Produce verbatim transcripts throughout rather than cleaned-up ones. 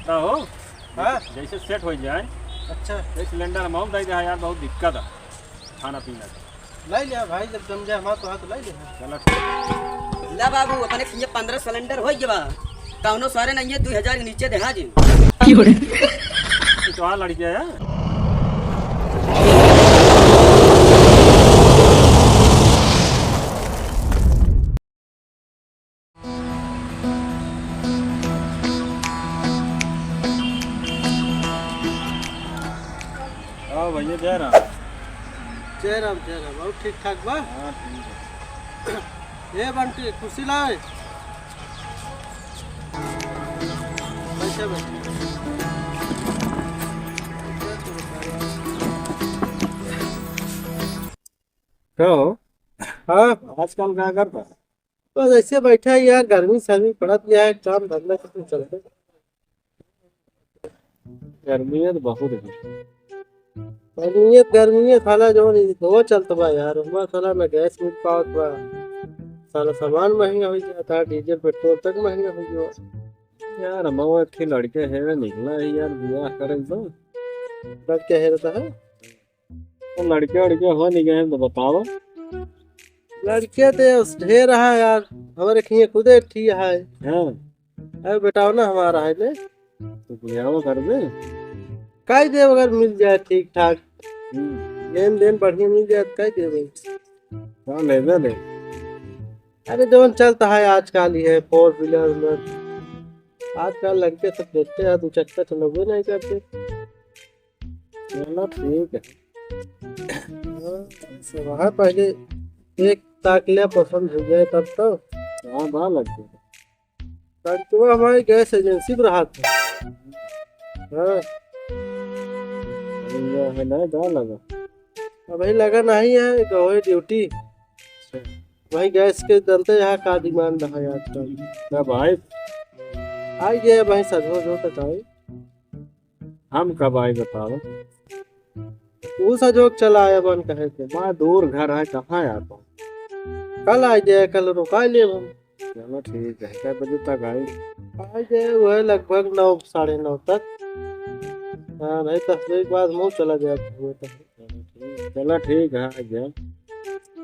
का हो? हाँ। जैसे सेट होइ जाए। अच्छा। एक सिलेंडर हम दे दे यार, बहुत दिक्कत है खाना पीना का। ले लिया भाई, जब जम जाए हमारा तो हाथ ले लिया। चलो ठीक। ला बाबू, अपने खिए पन्द्रह सिलेंडर होइ गवा। कौनो सारे नहीं है, दो हजार के नीचे देहा जी। ये तो आ लड़के है। हाँ भैया, जय राम। जय राम, जय राम। और ठीक ठाक बा? हाँ, ठीक है। ए बंटी, कुर्सी लाए। बैठे, बैठे। का हो? हाँ? आजकल का करता? बस ऐसे बैठा है यार, गर्मी सर्मी पड़त नहीं है, काम धंधा कैसे चलते? गर्मी है तो बहुत है। गर्मी है, गर्मी है, साला जो नहीं, वो चलत बा यार, हमारा साला ना गैस मिल पावत बा, साला सामान महंगा हो जाता है, डीजल पेट्रोल तक महंगा हो गया। यार, हमारा एक ठे लड़के है, निकला है यार, बियाह करे तो। लड़के है रहता है? तो लड़के वड़के हो नहीं गए हैं तो बताओ। लड़के तो ढेर है यार, हमारे खिए खुदे एक ठी है। हाँ। अरे बेटा ना हमारा है ने। तो बियाह कर दे। काई दे अगर मिल जाए ठीक ठाक। हम्म। लेन देन बढ़िया मिल जाए तो काई दे भाई। हाँ, ले दे ले। अरे जौन चलता है आजकल ही है, फोर व्हीलर व्हीलर। आजकल लड़के सब देखते हैं, दो चक्का चलबे नहीं करते। चलो ठीक है। हाँ, से वहाँ पहले एक ताक ले पसंद हो जाए तब तो। हाँ, बा लड़के। लड़कवा हमारी गैस एजेंसी पर रहा था। हाँ। ये है ना, जा लगा। अबही लगा नहीं है, गए ड्यूटी। अच्छा। वही गैस के चलते यहाँ का डिमांड है आजकल। ना भाई। आई गए भाई, सजो जो तक आई। हम कब आए बताओ? तू सजो चला आया बन कहे के। बा दूर घर है, कहाँ आता? कल आ जाए, कल रुका ले हम। चलो ठीक है, कै बजे तक आई? आ जाए, वह लगभग नौ, साढ़े नौ तक। हाँ भाई, दस बजे के बाद हम चला जाए। चलो ठीक है, आ गया।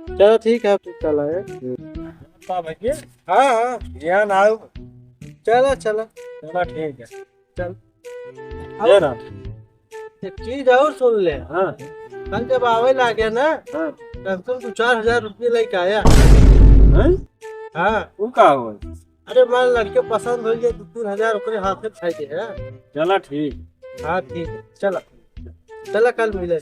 चलो ठीक है, फिर चल आए। का भैया? हाँ, हाँ। यहाँ ना आओ। चलो, चलो। चलो ठीक है। चल। ये रहा। एक चीज और सुन ले। हाँ। कल जब आवे लागे ना, हाँ। कम से कम दो चार हजार रुपये लेके आया। हैं? हाँ। वो का हो? अरे, मान लड़के पसंद हो गए, दो तीन हजार ओकरे हाथ में खाई दे है। चला ठीक। हाँ, ठीक है, चला, चला, कल मिले।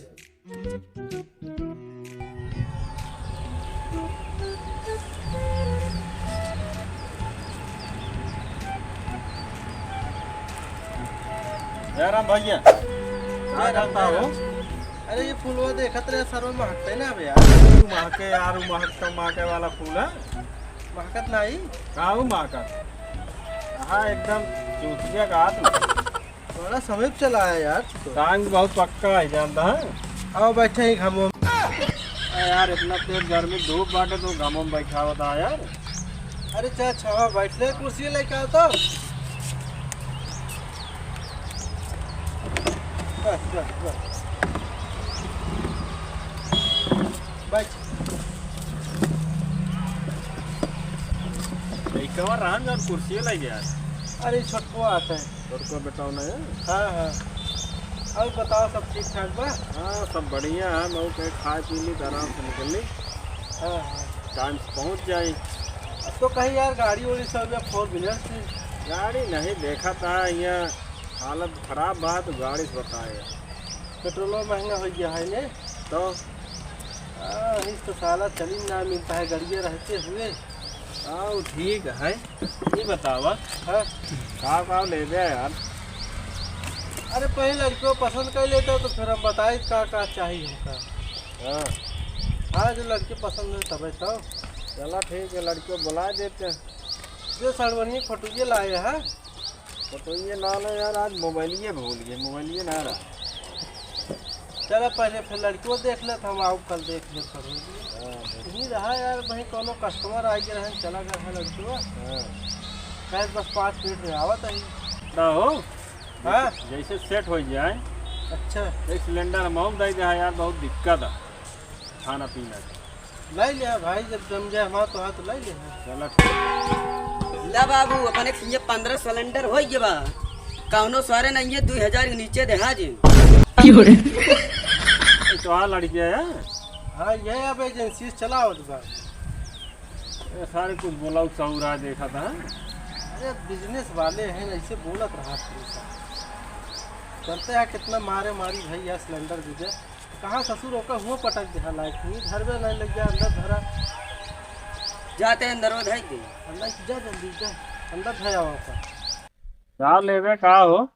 जय राम भैया। का जय राम, करता जय हो? राम। अरे, ये फुलवा देखत रहे, सरवा महकते ना अब यार। तू महके यार, वो महक तो महके वाला फूल है। महकत नाही? का हो महकत? हाँ, एकदम चूतिया का आदमी। बड़ा समय पे चला आया यार तू तो। टांग बहुत पक्का है, जानता है? आओ बैठे ही घामो में। अरे यार, इतना तेज गर्मी धूप बाटे, तू घामो में बैठावत है यार। अरे चाचा, हाँ, बैठ ले, कुर्सी लेके आओ तो। बस, बस, बस। बैठ। लइकवा रहन जौन कुर्सी लगे यार। अरे छोटको आता है। छोटको बेटा ना है? हाँ, हाँ। और बताओ, सब ठीक ठाक बा? हाँ, सब बढ़िया है। मैं कहे खाए पी ली, आराम से निकल ली। हाँ, हाँ। टाइम से पहुँच जाई। अब तो कहीं यार गाड़ी उड़ी सब या फोर व्हीलर से। गाड़ी नहीं, देखा था यहाँ हालत खराब बा तो गाड़ी से बताए। पेट्रोलो महंगा हो गया है ने? तो? आ, इस तो साला चली ना मिलता है, गड़िया रहते हुए। आओ, ठीक है। ये बतावा। हाँ? का का लेबे यार? अरे, पहले लड़कियों पसंद कर लेता तो फिर हम बताए का का चाहिए हमका। हाँ। हाँ, जो लड़के पसंद है तबे तो। चला ठीक है, लड़कियों बुला देते हैं। जो सड़वनी फोटो ये लाए हैं। फोटो ये ना लो यार, आज मोबाइलिए भूल गए, मोबाइलिए ना रहा। चला पहले फिर लड़कियों देख लेत, हम आओ कल देख लेत करूँ। हाँ, देख। यहीं रहा यार, वहीं कोनो कस्टमर आ गया रहन, चला गया है लड़कियों। हाँ। कहे बस पाँच मिनट में आवत है। ना हो, हाँ। जैसे सेट होइ जाए। अच्छा। एक सिलेंडर हम दे दे यार, बहुत दिक्कत है खाना पीना का। ले ले भाई, जब जम जाए हमार तो हाथ ले ले। चला ठीक। ला बाबू, अपन एक संगे पन्द्रह सिलेंडर होइ गए बा। कौनो सारे नहीं है, दो हजार के नीचे देहा जी। ये तो आ लड़किया है। हाँ, ये अब एजेंसी से चलावत बा। ये सारे कुछ बोला, उ सौरा देखा था। अरे, बिजनेस वाले हैं, ऐसे बोलत रहा हमेशा। चलते हैं, कितना मारे मारी भैया सिलेंडर दे दे। कहाँ ससुर ओकर हुआ पटक दे, लाइट नहीं, घर में नहीं लग गया, अंदर धरा। जाते अंदर वो धई दे। अंदर जा, जल्दी जा, अंदर धरा ओकर। का लेवे का हो?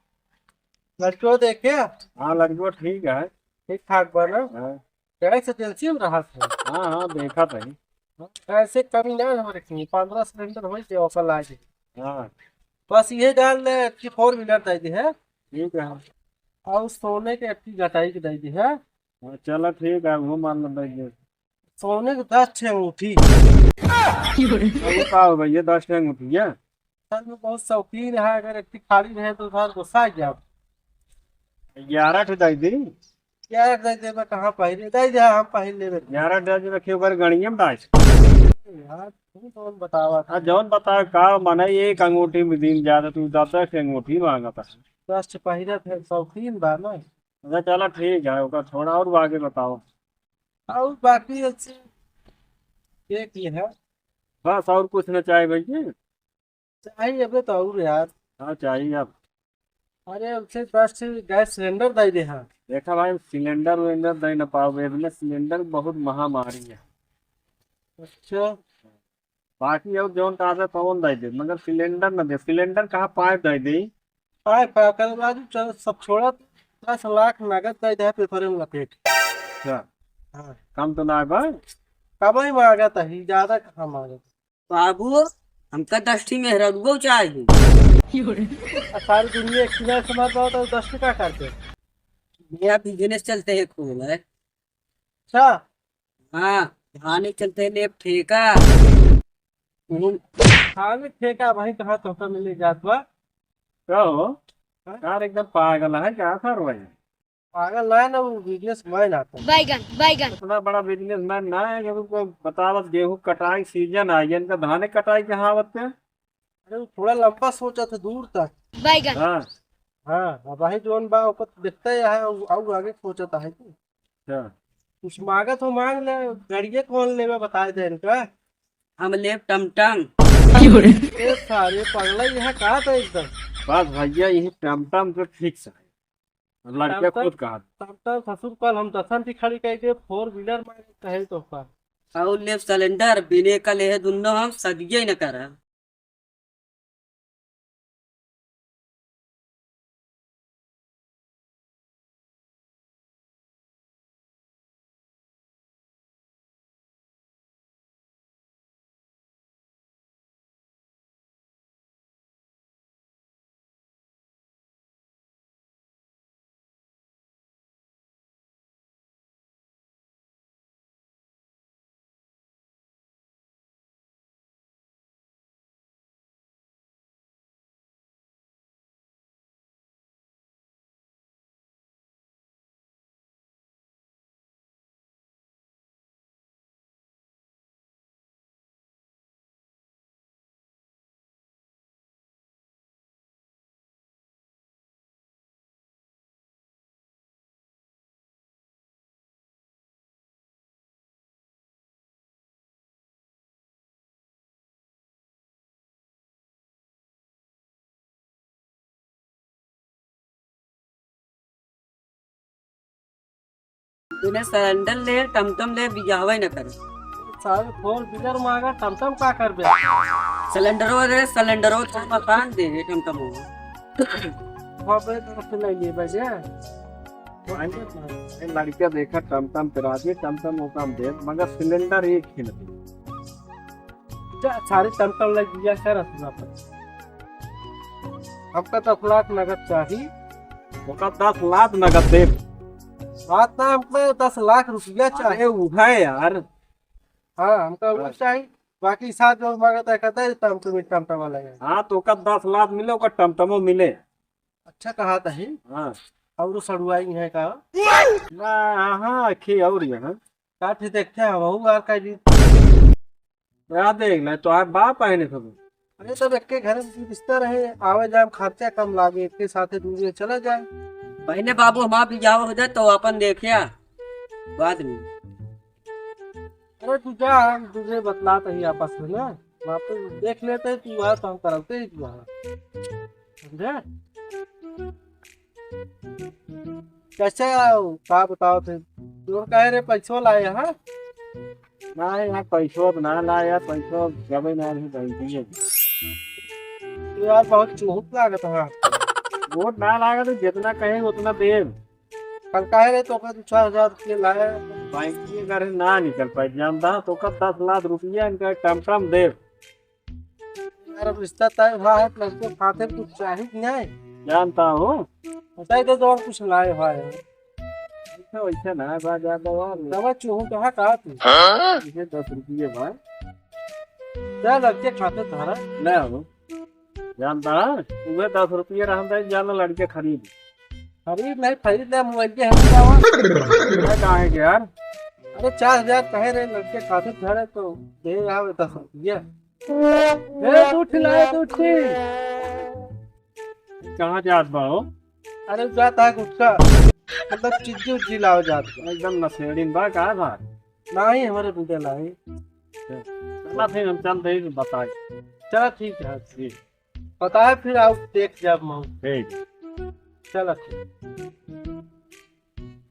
लड़कियों देखे? हाँ, लड़कियों ठीक है। ठीक ठाक बा ना? हाँ। गैस एजेंसी में रहा था। हाँ, हाँ, देखा था ही। हाँ, ऐसे कमी ना हो रखी, पन्द्रह सिलेंडर हो गए, ओकर लागे। हाँ। बस ये डाल ले, अच्छी फोर व्हीलर दे दी है। ठीक है। और सोने के अच्छी गटाई के दे दी है। हाँ, चला ठीक है, वो मान लो दे दे। सोने के दस ठे अंगूठी। अब वो का हो गई, ये दस ठे अंगूठी है? सर में बहुत शौकीन है, अगर एक खाली रहे तो सर गुस्सा आ गया। ग्यारह ठे दे दी। ग्यारह दे दे, मैं कहाँ पहले दे दे, हम पहले लेबे। ग्यारह दे दे, रखे ओकर गणिये में डाल। यार, तू कौन बतावा था? आ, जौन बतावा का माने, एक अंगूठी में दिन ज्यादा, तू दस दस ठे अंगूठी मांगा था। दस ठे पहिरत है, शौकीन बा ना। अच्छा, चला ठीक है, ओकर छोड़ा और आगे बताओ। और बाकी अच्छे एक ही है। बस और कुछ ना चाहे भैया? चाहिए अबे तो और यार। हाँ, चाहिए अब। अरे, उसे दस ठे गैस सिलेंडर दे दे, हाँ। देखा भाई, सिलेंडर विलेंडर दे ना पाओगे, बिना सिलेंडर बहुत महामारी है। अच्छा। बाकी और जौन का आता तौन दे दे, मगर सिलेंडर न दे। सिलेंडर कहाँ, पाइप दे दे। पाइप का कर बाजू, चल, सब छोड़ा, दस लाख नगद दे दे, पेपर में लपेट। अच्छा। हाँ। कम तो ना है बा? कम ही मांगत है, ज्यादा कहाँ मांगत? बाबू, हमका दस ठी मेहरारुओ चाहिए। आ, सारी दुनिया एक किनारे से मार पाओ तो दस ठी का करते? नया बिजनेस चलते है खूब है। अच्छा। हाँ, धान एक चलते है लेप ठेका। हम्म। धान एक ठेका भाई कहाँ तोहका मिले जात बा? का हो? हाँ? यार एकदम पागल है क्या सर भाई? पागल ना है ना, वो बिजनेसमैन आता है। बैगन, बैगन। इतना बड़ा बिजनेसमैन ना है कि तुमको बतावत गेहूं कटाई सीजन आ गया, इनका धाने कटाई कहाँ आवत है? अरे वो थोड़ा लंबा सोचा था, दूर तक। बैगन। हाँ। हाँ, अब भाई जोन बा ओकर देखते ही है, और, और आगे सोचा था है कि अच्छा। कुछ मांगत हो मांग ले, गाड़िए कौन लेवे बताए दे इनका। हम लेब टमटम। ए सारे पगला, यह का था एकदम? बस भैया, यही टमटम तो फिक्स है। लड़के टमटम, खुद कहा। टमटम ससुर कल हम दसन की खड़ी कह के फोर व्हीलर मांगे कहे तो का। और लेब सिलेंडर, बिने का लेहे दुन्नो हम सदिये न करब। बिना सिलेंडर ले, टमटम ले, बियाहवे न करे। सारे फोर व्हीलर मांगा, टमटम का करबे? सिलेंडरो दे, सिलेंडरो तो मकान दे, टमटम हो। बाबे तो से ले लिए बजे। ए, लड़का देखा टमटम पे राजी, टमटम ओका हम दे, मगर सिलेंडर एक ही नहीं। जा, सारे टमटम ले दिया कर अपना पर। हमका दस लाख नगद चाही। ओका दस लाख नगद दे। बात ना, हमका दस लाख रुपया अरे चाही। उहे यार। हाँ, हमका वो हाँ। चाही। बाकी साथ जो मांगता है, कहता है, "टमटम, टमटम वाला है।" हाँ, तो ओका दस लाख मिले, ओका टमटमो मिले। अच्छा कहा तही। हाँ। और सड़ुआई है का? ना, हाँ, अखी और यहाँ। का ठी देखते हैं, वहू यार का जी। या देख ले, तो आप बाप आए नहीं खबर। अरे, तब एक के घर में रिश्ता रहे, आवे जाए में खर्चा कम लागे, एक के साथे दूर चला जाए। पहले बाबू हमार बियाह हो जाए, तो अपन देखिया, बाद में। अरे, तू जा, हम तुझे बतलात ही आपस में ना, वापस देख लेते, तू आ, तो हम करते ही तू आ। समझे? कैसे आओ? का बताओ थे? तू कहे रे, पैसो लाए, हाँ? ना यार, पैसो अब ना लाए यार, पैसो जबे ना रही, बैंक में। तो यार, बहुत चुहुप लागत है। वोट ना लागत, जितना कहे उतना देब। कल काहे रे, तो का दू चार हजार रुपये लाए? बैंक में अगर ना निकल पाए, जानता, तो का दस लाख रुपया इनका टमटम देब। यार, अब रिश्ता तय हुआ है, लड़के खातिर कुछ चाहिए कि नहीं? जानता हो? बताई दे, तो और कुछ लाए हुआ है। वैसे, वैसे ना है, बा, ज्यादा हुआ है। दवा चूहू कहाँ का तू? हाँ? ये दस रुपये भाई। जा लड़के खातिर धारा। ले आओ। जानता है? तुम्हें दस रुपये रहन दे, जाना लड़के खरीद। खरीद नहीं, खरीद ले, मोबाइल के हम जावा। मैं कहाँ है यार? अरे, चार हजार कहे रहे, लड़के खातिर धारा तो दे आओ दस रुपये। ए, तू उठ, लाए, तू उठ। कहाँ जात बा हो? अरे, जात है गुटखा, मतलब, चिज्जी उज्जी लाओ जात बा। एकदम नशेड़ीन बा, का बा? नहीं, हमारे बूढ़े लाई। चला फिर हम चल दे बताए। चला, ठीक है। ठीक। बताए फिर आओ, देख जाब मऊ। ठीक। चला, ठीक।